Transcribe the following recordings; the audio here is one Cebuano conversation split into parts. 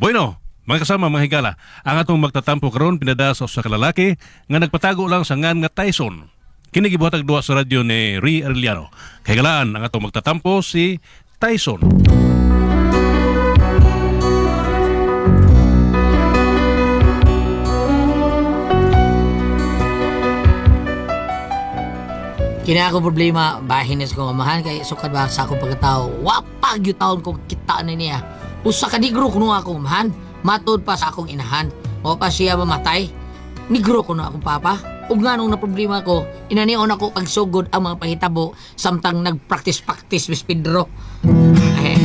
Bueno, mga kasama, mga higala, ang atong magtatampo karon pinada sa usa ka lalaki nga nagpatago lang sa ngan nga Tyson. Kini gibuhatag duha sa radyo ni Ri Arellano. Kahigalaan ang atong magtatampo si Tyson. Kini ako problema, bahin is kong amahan kay sukad ba sa akong pagkatao. Wapag yung taon ko kita na niya. Usa ka negro kuno akong amahan, matod pa sa akong inahan. O pa siya mamatay. Negro kuno akong papa. Ug nganong na problema ko, inanion ako pagsugod ang mga pahitabo samtang nagpractice-practice Miss Pedro. Eh,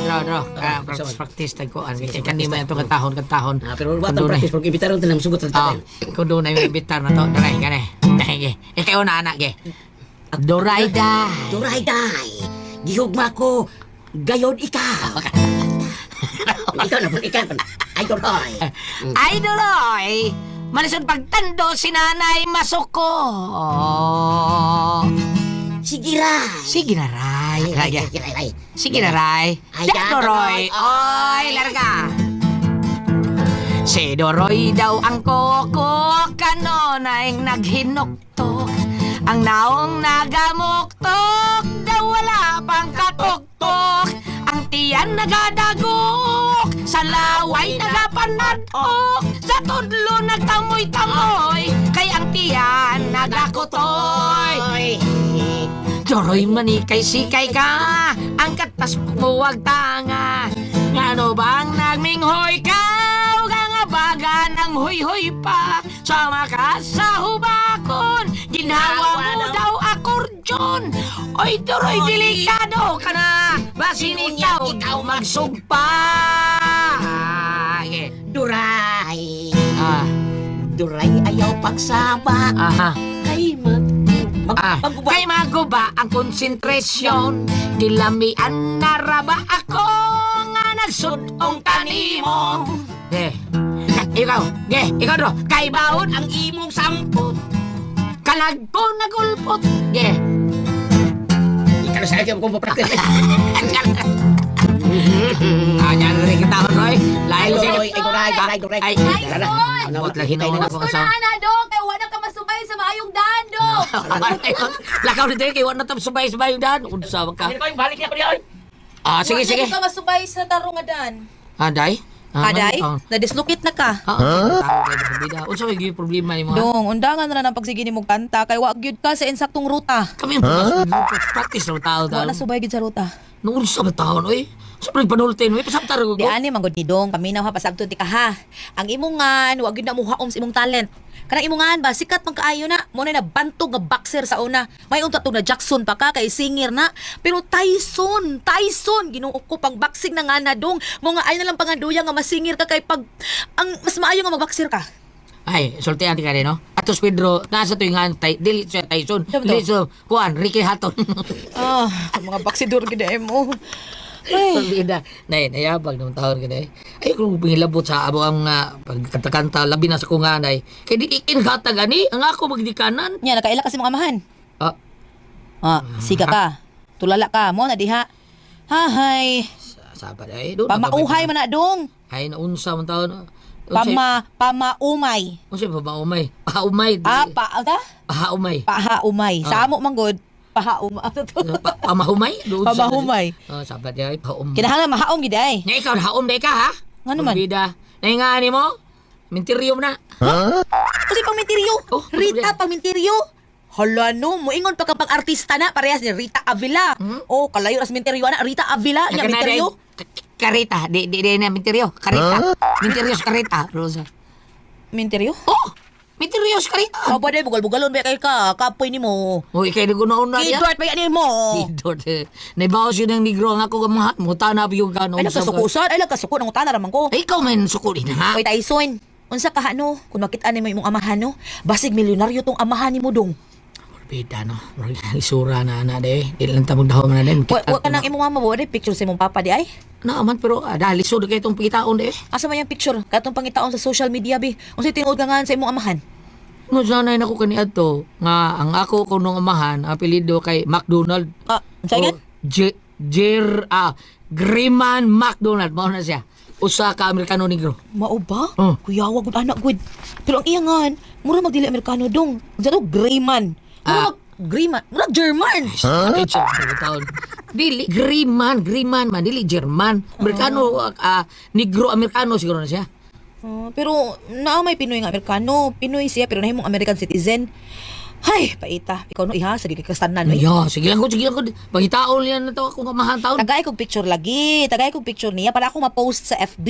draw, draw. Practice, practice, tagkuan. Kay kani man itong katahon, katahon. Ah, pero Kung wala dunay- practice porque ibitaron talang sugot sa Ah, tayo. kung doon ay ibitar na to. Daray, gani. Dahil, ikaw na, anak, ge. Doray, day. Duray day. Gihugma ko gayon ikaw. Ikaw na po, ikaw na. Ay, duray. Ay, Doroy! Malisod pagtando si nanay masuko. Sige ray. Sige na, Ray. Ay, ay, ay, ay. Sige na, Ray. Ay, Da, Doroy. Doroy. Oy, larga. Si Doroy daw ang koko, kanonay naghinuktok. Ang naong nagamuktok, daw wala pang katuktok. Ang tiyan nagadagok, sa laway nagapanadok. Sa tudlo nagtamoy-tamoy, kay ang tiyan nagakutoy. Oy. Doroy manikay sikay ka, ang katas mo wag tanga. Ngano bang nagminghoy ka, nga nga baga ng huy-huy pa. Sama ka sa hubakon, ginhawa mo daw akordyon. Oy, Doroy, delikado ka na, basin ikaw, ikaw magsugpa. Okay. Duray. Ah, Duray ayaw pagsaba. aha. Kay mag... Mag, Ah, maguba. kay maguba ang konsentrasyon. Dilamian na raba ako nga nagsudong kanimo. Eh, ikaw, ge, ikaw do, kay baon Ang imong sampot. kalag ko nagulpot. Ge. Ikaw na sa akin kung papractice. Ah, yan rin kita Roy. Ay, Lain duray, ay, duray, duray, duray. Ay, Tara na. Ano, Buot lagi na na ako Gusto asawa. na, ana, dong. Kaya wala ka masubay sa maayong daan, dong. Lakaw nito kay wala na subay-subay yung daan. Unsa man ka. Balik niya ko niya. Ah, sige, sige. Wala ka masubay sa tarong nga daan. Ah, day. Ah, Aday, ah. nadislukit na ka. Ah, ah, unsa may problema nimo? Ha? Dong, undangan na lang ang pagsige nimo kanta kay wa gyud ka sa insaktong ruta. Kami ang practice ng tao Wa tao. na subay gyud sa ruta. Nung unsa ba taon oy? Sa pag panultin oy, pasabtar ko. Di ani man gud ni dong, paminaw ha pasabton ti ka ha. Ang imongan wa gyud na muhaom sa imong talent. Kanang imongan ba sikat man kaayo na, mo na bantog nga boxer sa una. May unta tug na Jackson pa ka kay singer na. Pero Tyson, Tyson Ginoo ko pang boxing na nga na dong. Mo nga ay na lang panganduya nga masingir ka kay pag ang mas maayo nga magboxer ka. Ay, sultian ti ka rin, no? Atos Pedro, nasa to yung tay, dili siya Tyson. Siya ba to? Dili siya, kuan, Ricky Hatton. Ah, mga baksidor gid mo. Ay. Pambida. Nay, nayabag ng taon ka eh. Ay, kung pangilabot sa abo ang pagkanta-kanta, labi na sa kunganay. Kay di ikinhatag ani, ang ako magdikanan. Nya nakaila kasi mga amahan. Ah, Ah, siga ka. Tulala ka mo na diha. Hahay. sabat ay, doon. Pamauhay man na dong. Ay, naunsa man taon. Pamaumay. Unsa pamaumay? Paumay. Ah, pa, ta? Pahaumay. Pahaumay. Sa amo man gud, pahaumay. Pamahumay? Doon sa- Pamahumay. Oh, sabat ay, paum. Kinahanglan mahaom gid ay. Nya ikaw haom day ka ha? Ngano man? Bida. Naingani mo? Minterium na. Kasi pangmintiryo. Oh, Rita pangmintiryo. Hala no, moingon pa ka pang artista na parehas ni Rita Avila. Oh, kalayo as minteryo ana Rita Avila nya minteryo. Karita, di na minteryo. Karita. Minteryo sa karita, Rosa. Minteryo? Oh! Minteryo sa karita. Oh, pwede bugal-bugalon ba kay ka kapoy nimo. Uy, kay nagunaon na niya. Kidwart ba yan mo? Kidort. Naibawas yun ang negro ang ako mga muta na yung kano. Ay nagkasukusan, ay nagkasuko nang utana raman ko. Ay, ikaw man sukuli na ha. Oy Tyson, unsa ka no? Kung makita nimo imong amahan no, basig milyonaryo tong amahan nimo dong. Morbida no. Isura na na de. Di lang tamog dahom na din. Wa wa ka nang imong mama wa picture sa imong papa di ay. Naaman pero dahil lisod kay itong pagkitaon de. Asa man yung picture? Katong pangitaon sa social media bi. Unsay tinuod ka nga sa imong amahan? No, sanay na ko kaniadto nga ang ako kunong amahan apelyido kay McDonald. Ah, unsa O, nga? Jer Greyman McDonald mao na siya. Usa ka Amerikano Negro. Mao ba? Oh. Kuyawa gud anak gud. Pero ang iyangan, mura magdili Amerikano dong. Unsa to Grey man. Mura mag Grey man, mura German. Huh? Taon. Dili Greyman, Greyman man dili German. Amerikano Negro Amerikano siguro na siya. Ah, pero naa may Pinoy nga Amerikano. Pinoy siya pero nahimong American citizen. Hay, paita. Ikaw no iha sige kay kastanan oy. Ya, sige lang ko, sige lang ko. Pangitaon niya na to akong kamahan taon. Tagay kog picture lagi. Tagay kog picture niya para ako ma-post sa FB.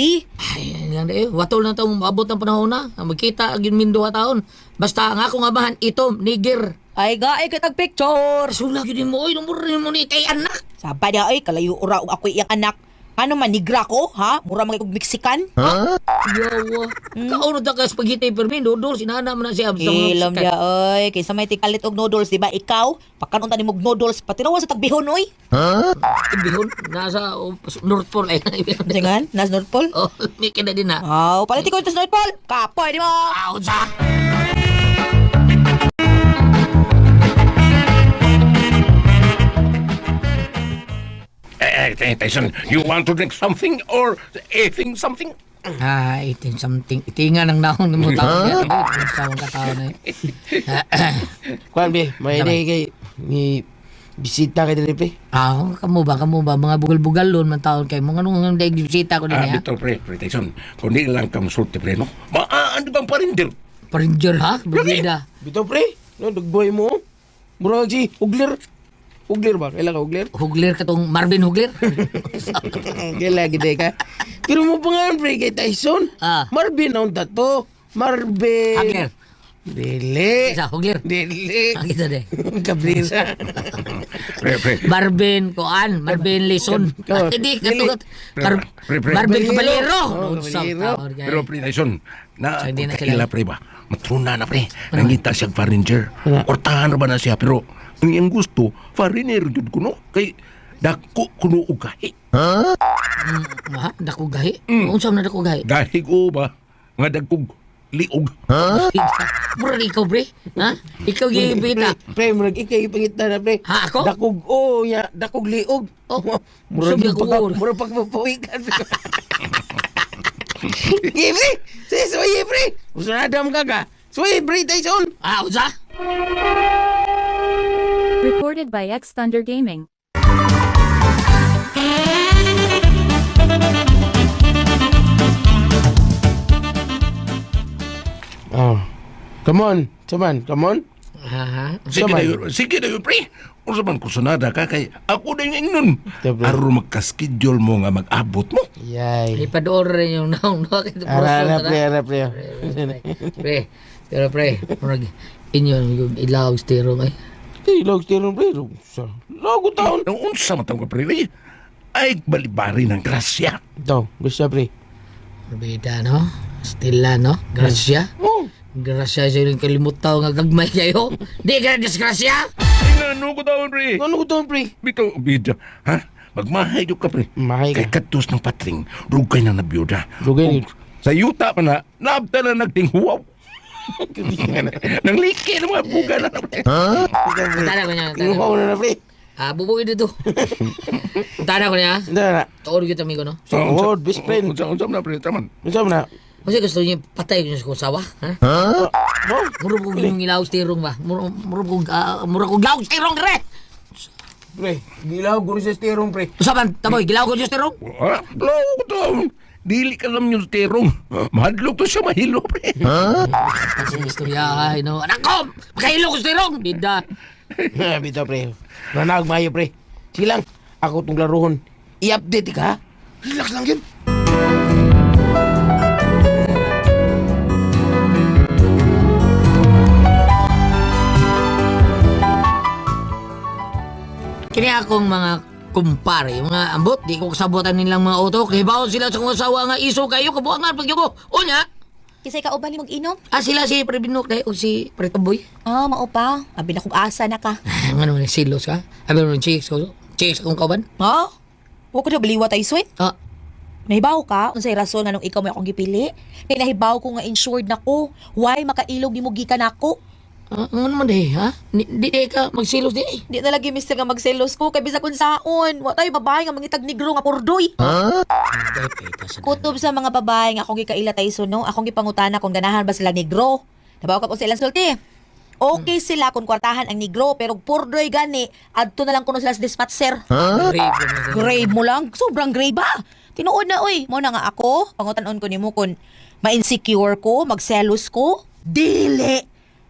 Ay, yan lang eh. Watol na taong maabot ang panahon na. Magkita ang mindo taon. Basta ang akong amahan, itom, nigger. Ay gaay kay tag picture. Sula yun mo, oy, numuro mo ni kay anak. Sabay niya ay kalayo ora og ako'y iyang anak. Ano man nigra ko, ha? Mura man kay kog Mexican. Yawa. Kauno ta ka spaghetti permi, noodles, inana man na siya. Basta mga Ilom sikat. dia oy, kaysa may tikalit og noodles, di ba? Ikaw, pakanon ta nimog noodles, patirawan sa tagbihon oy. Bihon, nasa oh, North Pole. Ay, Singan, nas North Pole. oh, may kina din na. Aw, palit ko sa North Pole. Kapoy di mo. Aw, sa! Eh, Tyson, you want to drink something or eating something? Ah, eating something. Itinga ng naong ng mga tao. Huh? Sa mga tao na eh. Kuan be, may Sama. day kay ni bisita kay diri pre. Ah, kamo ba mga bugal-bugal man taon kay mga nung daig bisita ko din Ah, ya. bitaw pre, pre Tyson. Kundi lang kang sulti pre, no? Maaan bang parinder? Paringer ha, brigida. Bitaw pre, no dugboy mo. Murag si Ugler. Ugler ba? Kaila ka Ugler? Hugler katong Marvin Hugler. Kaila gid ka. Pero mo pangalan pre kay Tyson. Ah. Marvin ang tato. Marvin. Hugler. Dili. Isa, Hugler. Dili. Ang kita de. Cabrera. Pre, pre. Marvin Kuan, Marvin Lison. Oh, Hindi dili. katugat. Pre, pre. Marvin Caballero. Oh, Caballero. Pero pre Tyson, na So, hindi na kaila sila- pre ba? Matruna na pre. Nangita siyang foreigner. Ortahan ra ba na siya pero ang iyang gusto, foreigner jud kuno kay dako kuno og gahi. Ha, dako gahi. Unsa man dako gahi? Gahi ko ba nga dagkog liog. Mura ikaw pre. Ha? Ikaw gibita. Pre, murag ikay ipangita na pre. Ha, ako? Dakog oh, ya, dakog liog. Oh, Murag sabi yung ako, pagka, or. murag pagpapawikan. Ye, pre! Sige, suwaye, pre! Usunadam ka ka. Suwaye, pre, Tyson! Ah, unsa? Recorded by X Thunder Gaming. Oh. Come on, come on, come on. Ha. Sige Sama. na yun, sige na yun, pre. Unsa man kusunada ka kay ako na yung ingnon. Ito, pre. Aron magka-schedule mo nga mag-abot mo. Yay. Ipadoor rin yung naong no. Ara, ara, pre, ara, pre. Pre, pero pre, murag inyo yung ilawag stereo ay. Ay, log steering, pre. Logo taon. Nang unsa man taong ka pre, eh? Ay balibari ng grasya. Ito, gusto, pre. Bida no? Stila no? Grasya. Oh. Grasya sa inyong kalimutaw nga gagmay kayo. Di ka na disgrasya! Ay, ngano ko taon pre. Ano ko taon, pre? Bitaw bida, ha? Magmahay jud ka pre. Mahay ka. Kay katos ng patring, rugay na nabiyuda. Rugay Ug Sa yuta pa na, naabta na nagtinghuwaw. Nang liki ng mga buga na. Pre. Tana ko niya. Tana. Inuhaw na na, pre. Ah, bubuwi dito. Tana ko niya. Hindi na. Tuod kita amigo no? Oh, best friend. Unsa unsa man na pre, taman. Unsa man na? Kasi gusto niya patay ko niya sa kusawa, ha? Oh, Murag kong yung ilawag stereo ba? Murag kong murag kong lawag stereo dire. pre. Gilaw ko sa steering, pre. Usapan, taboy, gilaw ko yung stereo. Ah, law ko taon. Dili ka lang yung terong. Mahadlok to siya mahilo pre. Kasi istorya, ay no. Anak ko! Makahilo ko stereo! Bida. Bitaw, pre. Nanag maayo, pre. Sige lang, ako tong laruhon. I-update ka, ha? Relax lang yun. Kini akong mga kumpare, mga ambot, di ko kasabutan nilang mga auto. Kibaon sila sa kong asawa nga iso kayo, kabuangan pag ko. Unya, Kisay ka uban ni mag-inom? ah, sila si Pre Binok dahil o si Pre Taboy. Ah, mao pa. Abi na kog asa na ka. Ah, Ano ni silos ka? Abi mo chicks ko. Chicks akong kauban. Ha? Wa ko na baliwa tayo, sweet. Ah, Nahibaw ka unsay rason nganong ikaw may akong gipili? Kay nahibaw ko nga insured nako. Why makailog nimo gikan nako? Ah, ano man di, ha? Di, di ka magsilos di. Eh. Di na lagi mister nga magselos ko kay bisag kun saon. Wa tayo babae nga mangitag negro nga purdoy. Day, peta sa Kutob sa mga babae nga akong gikaila Tyson no, akong gipangutana kung ganahan ba sila negro. Nabaw ka po sa ilang sulti. Okay sila kung kwartahan ang negro pero purdoy gani adto na lang kuno sila sa dispatcher. Grave naman. Grave mo lang, sobrang grave ba? Tinuod na oy, mo na nga ako, pangutan-on ko nimo kun ma-insecure ko, magselos ko, dili.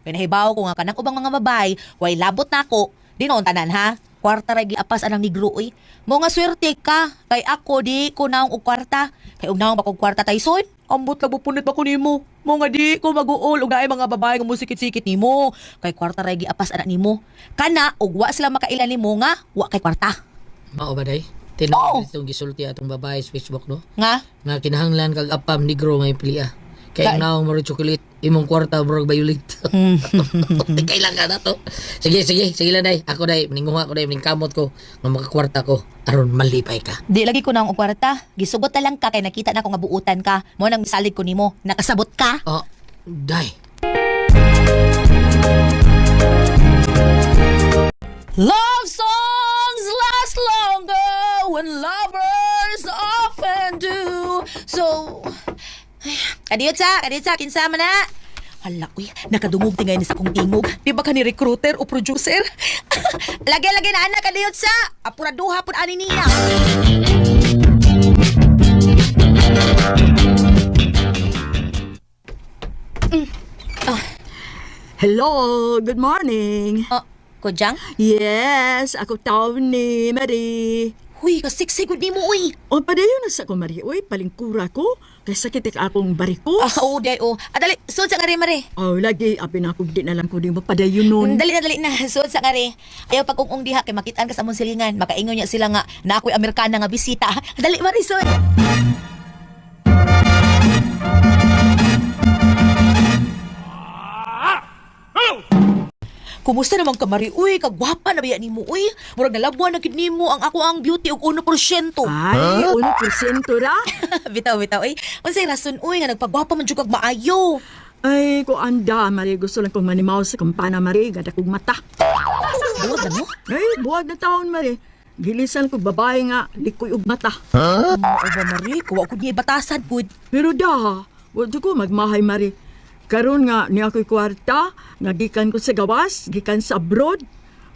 Pinahibaw ko nga kanang ubang mga babay, way labot na ako. Di noon tanan ha. Kwarta ra giapas anang negro oy. Mo nga swerte ka kay ako di ko naong og kwarta. Kay og naong ba kog kwarta Tyson? Ambot lang punit ba ko nimo? Mo nga di ko maguol og naay mga babae nga musikit-sikit nimo. Kay kwarta ra giapas anak nimo. Kana og wa sila makaila nimo nga wa kay kwarta. Mao ba day? Oo. Tinuod itong gisulti atong babae sa Facebook no? Nga? Nga kinahanglan kag apam negro may pili ah. Kay ang naong murag chocolate, imong kwarta murag violet. Kailangan na to. Sige, sige, sige lang day. Ako day, maninguha ko day, maningkamot ko nga makakwarta ko aron malipay ka. Di lagi ko na ang kwarta. Gisugot na lang ka kay nakita na ko nga buutan ka. Mo nang misalig ko nimo. Nakasabot ka. Oh, day. Love songs last longer when lovers often do. So, ay, kadiyot sa, kadiyot sa, kinsa man na. Hala, uy, nakadungog tingay ni sa kong tingog. Di ba ka ni recruiter o producer? Lagi, lagi na anak, kadiyot sa. Apuraduha pud ani niya. Hello, good morning. Oh, Kujang? Yes, ako taon ni Marie. Huy, kasiksay gud nimo, uy. O padayon na sa ko Marie, uy, palingkura ko. Kay sakit ik akong bariko. Ah, oo, di ay, oo. Ah, dali, sud sa ngari, Mare. Oh, lagi, apin ako, di na lang ko di mo padayon nun. Dali na, dali na. Suod sa kare. Ayaw pag-ungong diha kay makitaan ka sa among silingan. Makaingon niya sila nga na ako'y Amerikana nga bisita. Dali, Marisol. Kumusta naman ka, Mari? Uy, kagwapa na biya nimo, uy. Murag nalabuan na gid nimo ang ako ang beauty og 1%. Ay, 1% ra. Bitaw, bitaw, uy. Unsay rason, uy, nga nagpagwapa man jud kag maayo. Ay, ko anda, Marie, gusto lang kong manimaw sa kampana, Marie, gada kong mata. Buwag na mo? Ay, buwag na taon, Marie. Gilisan ko babae nga, likoy og mata. Oo ba, Mari? Kuwa ko niya batasan, pud. Pero da, wala ko magmahay, Mari. Karon nga ni ako'y kwarta, nga gikan ko sa gawas, gikan sa abroad.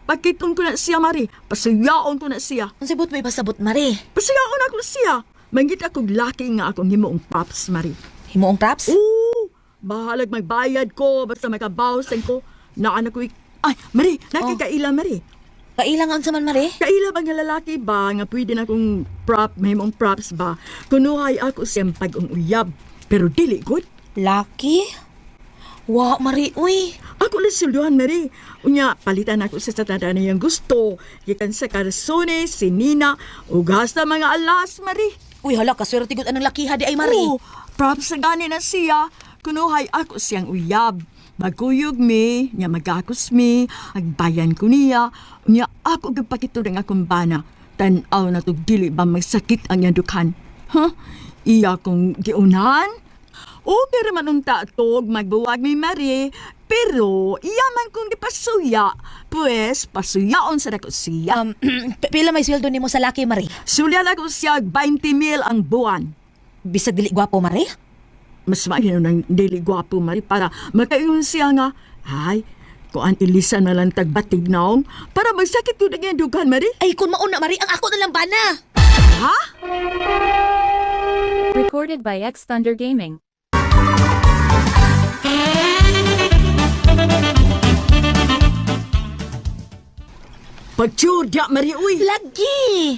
Pakiton ko na siya, Mari. Pasuyaon ko na siya. Unsay but may pasabot, Mari? Pasuyaon ako siya. Mangit akong laki nga akong himuong paps, Mari. Himuong props? Oo, bahalag magbayad ko, basta makabawsan ko. Naanak ko, ay, Mari, nakikaila, Mari. Kaila nga unsa man, Mari? Kaila ba nga lalaki ba nga pwede na kong prop, may mong props ba? Kunuhay ako siyang pag-ung uyab. Pero dili good. Lucky? Wa, Mari, uy. Ako lang sulduhan, Mary. Unya, palitan ako sa tatada niyang gusto. Gikan sa Carsones, si Nina, ugas na mga alas, Mary. Uy, hala, kaswerte gud anong lakiha di ay, Mari. Oo, props na gani na siya. Kunuhay ako siyang uyab. Magkuyog mi, niya magakos mi, agbayan ko niya. Unya, ako gapakito ng akong bana. Tanaw na to dili ba magsakit ang iyang dukhan. Huh? Iya kong giunahan? Okay raman unta tog magbuwag mi Mari, pero iya man kong gipasuya. Pues, pasuyaon sa dako siya. Pila may sweldo nimo sa laki, Mari? Sulyan ako siya 20 mil ang buwan. Bisag dili gwapo, Mari? Mas maayo ng dili gwapo Mari para makaingon siya nga, ay, kuan ilisan na lang tagbatig naong para magsakit ko na dughan Mari. Ay, kung mauna, Mari, ang ako na lang bana. Ha? Recorded by X Thunder Gaming. Pagtsur diya Mari uy. Lagi.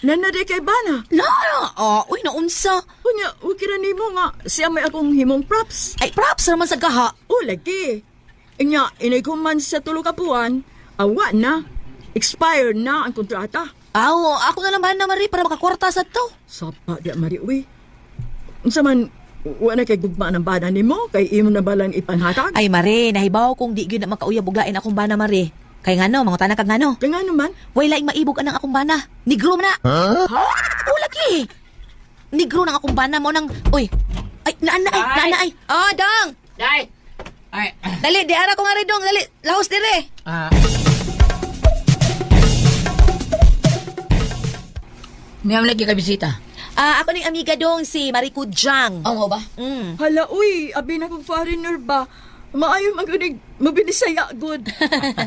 Nanade kay bana. La, ah, uy, naunsa. Unya, ukira nimo nga siya may akong himong props. Ay, props raman sa gaha. O lagi. Inya, inay ko man sa tulo ka buwan, awa na. Expired na ang kontrata. Aw, ako na lang bana, Mari, para makakwarta sa to. Sapa diya Mari uy. Unsa man wa na kay gugma ng bana nimo kay imo na balang ipanghatag. Ay, Mari, nahibaw kung di gyud na makauyab og lain akong bana, Mari. Kay ngano, mangutana kag ngano. Kay nga naman, Way laing maibog anang akong bana. Negro man na. Ha? O, lagi. Negro nang akong bana mo nang, uy. Ay, naan na ay, naan na ay. Ah, dang. Day! Ay, Dali, di ara ko nga rin dong. Dali, lahos dire. ah. Niya lagi ka bisita. Ah, ako ning amiga dong si Marico Jang. Oo ba? Hala, uy, abi na kong foreigner ba? Maayo magunig, mabinisaya, good.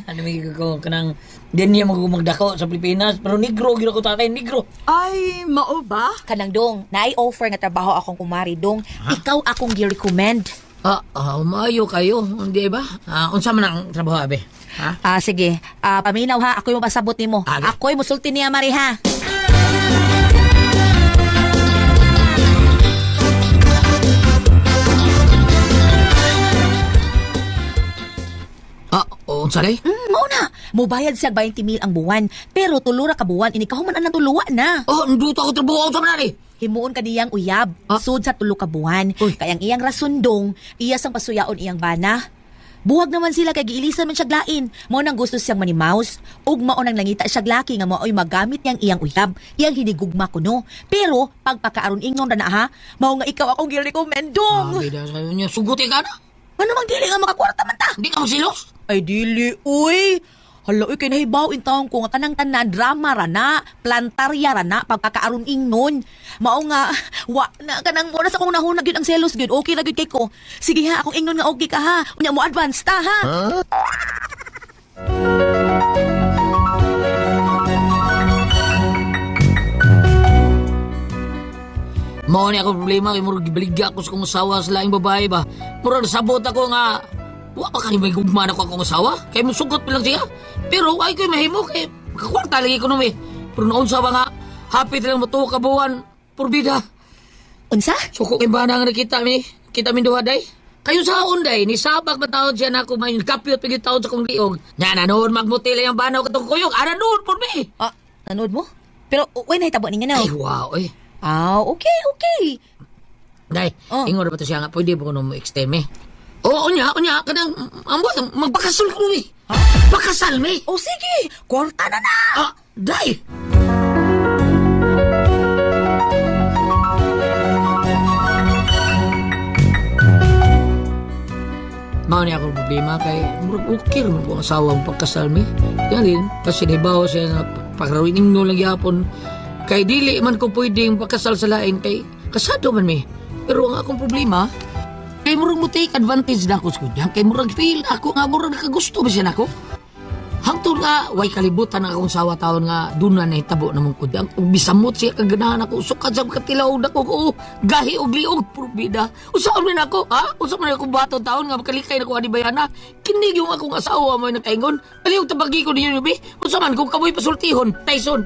Ano may ko kanang di niya magumagdako sa Pilipinas pero negro gyud ako tatay negro. Ay, mao ba? Kanang dong, naay offer nga trabaho akong kumari dong. Ikaw akong gi-recommend. Ah, maayo kayo, hindi ba? Ah, unsa man ang trabaho abe? Ha? Ah, sige. Ah, paminaw ha, ako'y mapasabot nimo. Ah, Ako'y musulti niya Mari ha. Ah, unsa day? Mao na. Mubayad siya 20 mil ang buwan, pero tulo ra ka buwan inikahuman anang tuluwa na. Oh, nduto ako trabaho unsa man ani? Himuon ka niyang uyab, Ah. sud sa tulo ka buwan. Uy. Kay ang iyang rasundong, iya sang pasuyaon iyang bana. Buwag naman sila kay giilisan man siya lain. Mao nang gusto siyang manimaus ug mao nang nangita siya laki nga mao'y magamit niyang iyang uyab, iyang hinigugma kuno. Pero pagpakaaron ingnon ra na ha, mao nga ikaw akong gi-recommendong. Ah, bida sa niya suguti ka na. Ano mang dili nga makakwarta man ta? Hindi ka masilos. Ay dili uy. Hala uy kay nahibaw in taon ko nga kanang tanan drama ra na, plantarya ra na pagkakaaron ingnon. Mao nga wa na kanang mura sa akong nahunag gyud ang selos gyud. Okay ra gyud kay ko. Sige ha, akong ingnon nga okay ka ha. Unya mo advance ta ha. Mao ni ako problema kay murag gibaligya ako sa kong asawa sa laing babae ba. Murag sabot ako nga wa pa kani may gugma na ko akong asawa. Kay musugot pa lang siya. Pero ay ko'y mahimo kay makakwarta lagi ko numi. Pero noon sa nga hapit lang mo ka buwan purbida. Unsa? Suko kay bana nga nakita mi. Kita mi duha day. Kayo sa unday, ni sabak matawad siya na ako may kapyot pigit taon sa kong liog. Nya na noon magmuti lang ang banaw katong kuyog. Ana noon po mi. Ah, nanood mo? Pero uy nahitabo ni nga Ay wow eh. Ah, okay, okay. Day, Oh. ingon ra ba to siya nga pwede ba kuno mo extend eh? Oo unya, unya kanang ambot magpakasal ko mi. Pakasal mi. Oh sige, kwarta na na. Ah, day. Mao ni akong problema kay murag ukir man ko ang asawa ang pagkasal mi. Yan kasi nibaw siya na pagrawin no lang gyapon. Kay dili man ko pwedeng pagkasal sa lain kay kasado man mi. Pero ang akong problema kay murag mo take advantage na ako sa kunyang. Kay murag feel ako nga murag nakagusto ba siya nako. Hangtod nga, way kalibutan ang akong sawa taon nga doon na nahitabo na mong kudang. Ug bisamot siya kaganahan ako. Sukad sa katilaw na ko. Oo, gahi og liog, purbida. Usaon man ako, ha? Usaon man ako bato taon nga makalikay na ko ani bayana. Kinig yung akong asawa mo yung nakaingon. Aliw tabagi ko ninyo, bi. Usa man kung kamoy pasultihon, Tyson.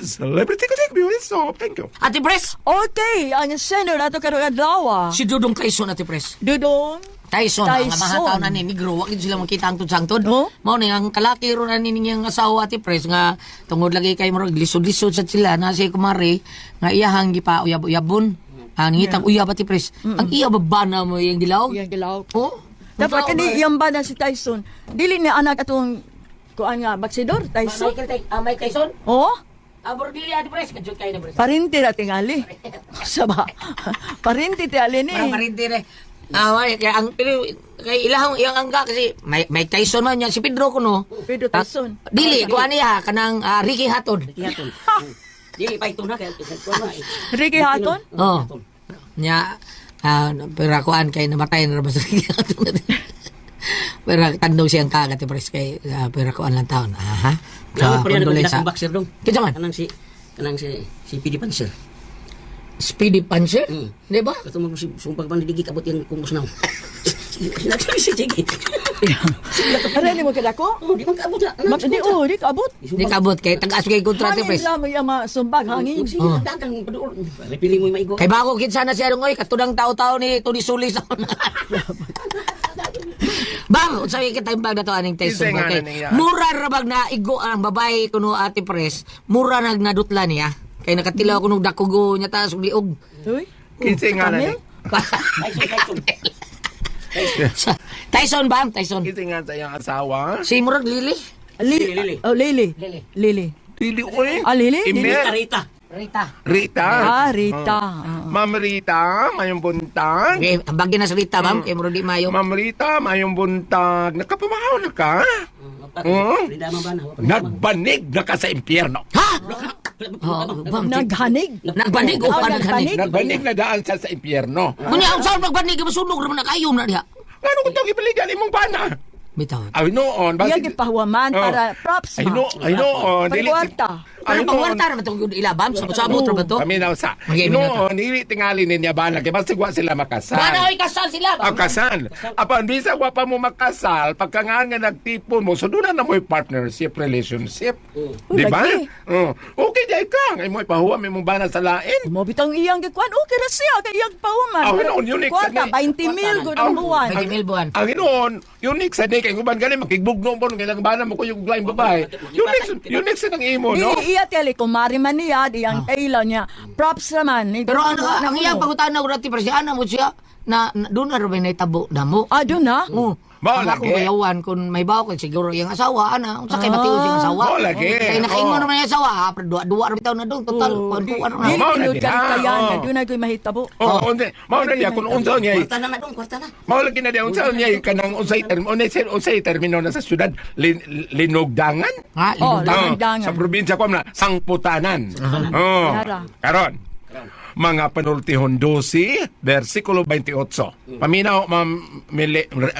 Celebrity ko so thank you. Ate Pres, Okay, ang sender nato karong adlaw. si Dudong Tyson, Ate Pres. Dudong, Tyson, ang Tyson. mga taon na ni Negro, wa gid sila makita ang sangtod. Oh? Mao ni ang kalaki ron ani niyang asawa ati Pres nga tungod lagi kay murag lisod-lisod sa sila na si kumare nga iyahang gipa uyab-uyabon. Ang ngitang uyab ati Pres. Ang iya babana mo iyang dilaw. iyang gilaw. Oh. Dapat kani iyang bana si Tyson. Dili ni anak atong kuan nga baksidor Tyson. Michael Tyson. Oh, Abor dili ati Pres, kajut kayo na Pres. parinti ra tingali. Sa ba? Parinti ti ali ni. Parang parinti re. Ah, wala, kaya ang pero kay ilahong iyang angga kasi may Mike Tyson man yan si Pedro kuno. Pedro Tyson. Ah, dili kuan niya kanang Ricky Hatton. Hatton. Dili pa ito na kay Ricky Hatton? Oh. Nya pero kuan kay namatay na ra ba sa Ricky Hatton. Pero tandong siyang kagat pres kay pero kuan lang taon. Aha. Sa condolence, akong boxer dong. Kinsa man? Kanang si si PD Panzer. Speedy Puncher? Di ba? Kato mo si sumpag man digi kabot yang kumus na. Sige. Arali mo kadako? Oh, di man kaabot na. Di oh, di kaabot. Di kabot kay tagas kay kontra Hangin pres. lang mo yung mga sumbag, hangin. Sige, dagang paduol. Repili mo yung maigo. Kay bago kinsa na siya rungoy katudang tao-tao ni Tony Sulis. Bang, unsay kita yung bag na to aning Tyson Kinsa nga ba kay na niya? mura ra bag na igo ang babae kuno ate pres, mura nag nadutla niya. Kay nakatilaw kuno dakugo niya taas og liog. Uy. Kinsa nga na ni? Tyson, Tyson. Tyson bang, Tyson. Kinsa nga sa iyang asawa? Si murag Lily. Lili. Lili. Oh, Lili. Lili. Lili. Dili oy. Ah, lili? Dili? Email. Rita. Rita. Rita. Ah, Rita. Oh. Ma'am Rita, mayong buntag. Okay, tambagin na sa Rita, ma'am. Kay murag di mayo. Ma'am Rita, mayong buntag. Nakapamahaw na ka? Oo. Nagbanig na ka sa impyerno. Ha? Oh, ma'am. Naghanig. Nagbanig o Ah, pa naghanig? nagbanig? Nagbanig na daan siya sa impyerno. Kunya, ang saan magbanig? Masunog naman na kayo na diha. Ngano kung tawag ibaligan imong bana? Bitaw. Ay noon, Iya gipahuwaman Oh. para props Ay ma. no, ay noon, dili si- Pagkwarta. Ay Pero noon. pangwarta naman itong ilabam. Sabot-sabot ra ba to? Kami na sa. Okay, Noon, dili tingali niya bana kay basig wa sila makasal. Bana, oy, kasal sila. Ang kasal. Apan bisa wa pa mo makasal, pagka nga nga nagtipon mo, so doon na mo'y partnership relationship. Di ba? Lagi. Oh. Okay, di ka. Ngay mo ipahuwa may mong bana sa lain. Mo bitang iyang gikuan okay ra siya kay iyang pahuman. Ah, noon, yun, Kwarta exactly. 20 mil gud ang buwan. 20 mil buwan. Ang inoon, unique sa di kay uban gani makigbugno mo kailang bana mo ko yung blind babae. Unique, unique sa nang imo, no? Dili iya tele kumari man niya diyang kaila niya. Props raman. Pero ang iyang pangutana ko dati, pero siya, ana mo siya, na doon na rin naitabo na mo. Ah, doon na. Oo. Mao Ang akong lagi. bayawan, kung may bawo, kung siguro iyang asawa, ana, unsa kay batiw siyang asawa. Mao lagi. Kay nakaingon Oo. naman iyang asawa, ha, pero duwa-duwa ra bitaw na doon, total, kuan-kuan ra. Dili Mao na tinud diha, kayan oh. na doon na ko'y mahitabo. Oh, unsa mao na niya kung unsa niya. Kwarta na na dong, kwarta na. Mao lagi na diya unsa niya kanang unsay term unsay unsay termino na sa syudad linugdangan? Ha, Oh, linugdangan. linugdangan. Sa probinsya ko na sangputanan. Oh. Yara. Karon. Mga panultihon 12, versikulo 28. Paminaw, Ma'am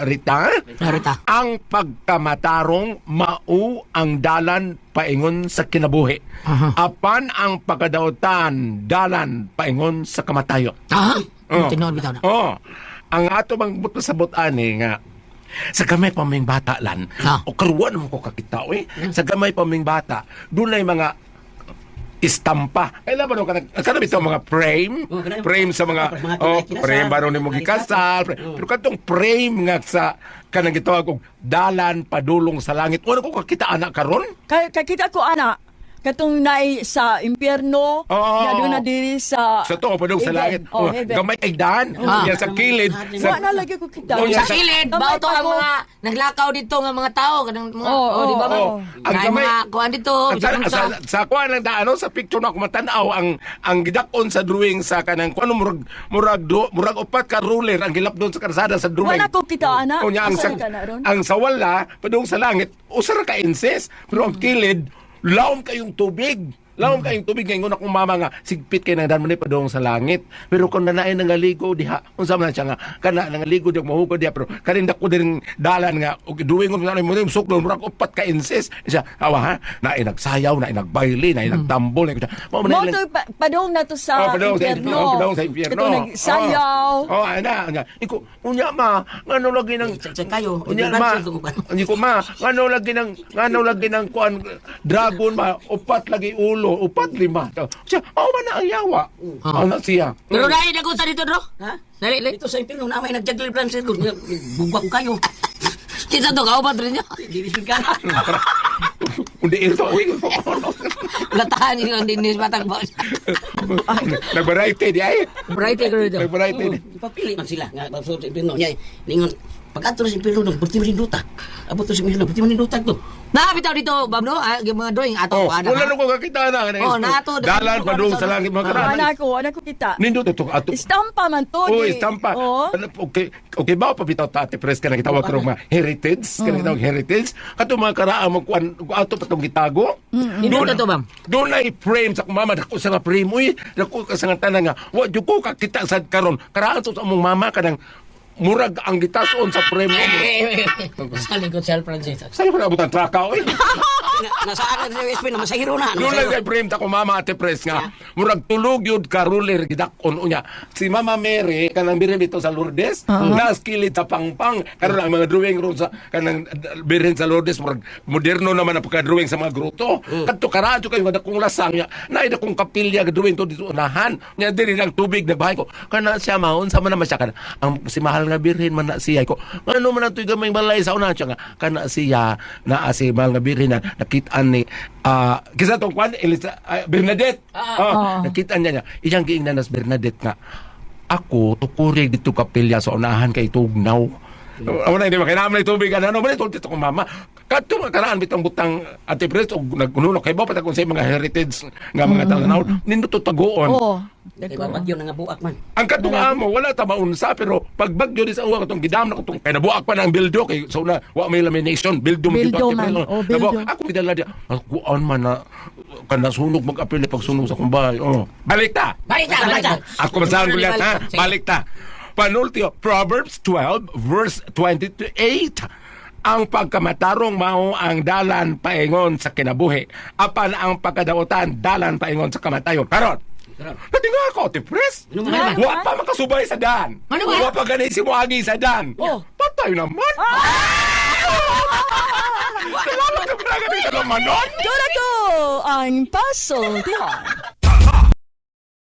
Rita. Rita. Ang pagkamatarong mao ang dalan paingon sa kinabuhi. Apan ang pagkadautan dalan paingon sa kamatayon. Ha? Oh. Tinuod bitaw na. Oh. Ang ato bang but sa ani nga sa gamay pa ming bata lan. O karuan mo ko kakita oy. Sa gamay pa ming bata, dunay mga istampa. Kailan ba nung kanang bitaw mga frame? Oh, kanang- Frame sa mga Mga oh, kinasal, frame ba nung nimo mga gikasal? Pero katong frame nga sa kanang gitawag og dalan padulong sa langit. Wala ko kakita anak karon. Kay kakita ko ana katong naay sa impyerno, Oo. na doon na diri sa Sa to padulong sa heaven. langit. Oh, Oh, heaven. gamay kay daan. Yan sa kilid. Sa Wa na lagi ko kita. Oh, Sa kilid, Gamay bao to pa ang ko. mga naglakaw dito nga mga tao kanang mga Oo, oh, di ba ma'am? Oh, ang Naay gamay mga kuan dito, Ang bisan unsa. sa kuan lang daan no, sa picture na ako matanaw ang gidakon sa drawing sa kanang kuan murag murag do, murag upat ka ruler ang gilap doon sa karsada sa drawing. Wala ko kita ana. Unya ang Asa sa, ka na ron? ang sa wala padung sa langit usa ra ka inses pero ang kilid laom kayong tubig. Laom kayong tubig ngayon akong mama nga sigpit kay nang dan mo ni padung sa langit. Pero kung nanaay nangaligo diha, unsa man siya nga kana nangaligo diha mahugod diha pero kanin dako din dalan nga og duwing mo mo yung suklo murag upat ka inses. Siya awa ha, naay nagsayaw, naay nagbayle, naay nagtambol, naay mao man Mo ilang- to padung na to sa Oh, padung sa impyerno. oh, padung sa impyerno. Ito nagsayaw. Oh, oh ana, ana. Iko, unya ma, ngano lagi nang Sa kayo, Unya ma, hindi ko ma, ngano lagi ng kuan dragon ma, upat lagi ulo, upat lima. Siya, oh man na ang yawa. Oh, na siya. Pero dai nagunsa dito, bro. Ha? Dali, dali. Dito sa impyerno na may nag-juggle plan sir. Bugwa ko kayo. Kinsa to kauban rin niya. Dili ka. Kundi ito, uy. Latahan yung dinis matag ba. Nag-variety di ay. Bright ko dito. Nag-variety. Ipapili man sila nga sa impyerno niya. Ningon pag adto sa impyerno dong perti man duta. Abot sa impyerno perti man duta to. Na bitaw dito, bam no, ah, yung mga drawing ato Oh, ana. wala nung ko kakita na. Oh, naato. Dalan padung sa langit mga karaan. Ana ko kita. Nindot ito ato. Istampa man to. Oh, di. istampa. Oo. Ano, okay, okay ba pa bitaw ta ate pres ka gitawag karong mga heritage, ka gitawag heritage. Kato mga karaan mo kuan ato pa tong gitago. Nindot na to, bam. Doon ay frame sa akong mama dako sa nga frame uy, dako ka sa nga tanan nga. Wa jud ko kakita sad karon. Karaan to sa among mama kanang murag ang gitason sa frame mo. Sa lingkod Sir Francis. Saan ko naabot ang traka uy? Nasa akin sa USB na masahiro na. Doon lang kay frame ta ko mama ate pres nga. Murag tulog yun ka ruler gidakon unya. Si Mama Mary kanang birin dito sa Lourdes, nas kilid sa pangpang. Karon ang mga drawing room sa kanang birin sa Lourdes murag moderno naman ang pagka-drawing sa mga gruto. Kadto karadyo kayo nga dakong lasang nya. Naay dakong kapilya ga drawing to dito unahan. Nya diri lang tubig nagbahay ko. Kana siya maon sa man naman siya kana. Ang si mahal nga birhen man na siya ko. Ngano man atoy gamay balay sa unahan siya nga kana siya naa si mahal nga birhen na nakitaan ni kisa tong kwan Elisa, Bernadette. Oh, nakitaan niya niya. Iyang giingnan nas Bernadette nga ako tukurig dito kapilya sa unahan kay tugnaw. Wala hindi ba kailangan may tubig ano man tulti ko mama. Kadto mga karaan bitong butang, Ate Pres, og nagkununo kay ba pa kung sa mga heritage nga mga tan-aw nindot taguon. Oh. Kay ba bagyo na nga buak man. Ang katong amo wala ta maunsa, pero pag bagyo di sa uwa katong gidam na katong kay nabuak pa na ang bildo kay sa una wa may lamination, bildo man Bildo gito, Ate man. Pres. Oh, bildo. Nabuak. Ako gidala di kuan man na kanasunog mag-apil pagsunog sa akong bahay. Oh. Balik ta. Balik ta, balik ta. Ako masahan ko lahat, ha? Sige. Balik ta. Panultio, Proverbs 12, verse 28. Ang pagkamatarong mao ang dalan paingon sa kinabuhi. Apan ang pagkadaotan, dalan paingon sa kamatayon. Karon, natinga ako, Ate Pres. Ano man? Wa pa makasubay sa daan. Ano ba? Wa pa gani si Muagi sa daan. Oh. Patay naman. Salamat ka, Braga, dito naman nun. Dora ko ang pasultihan.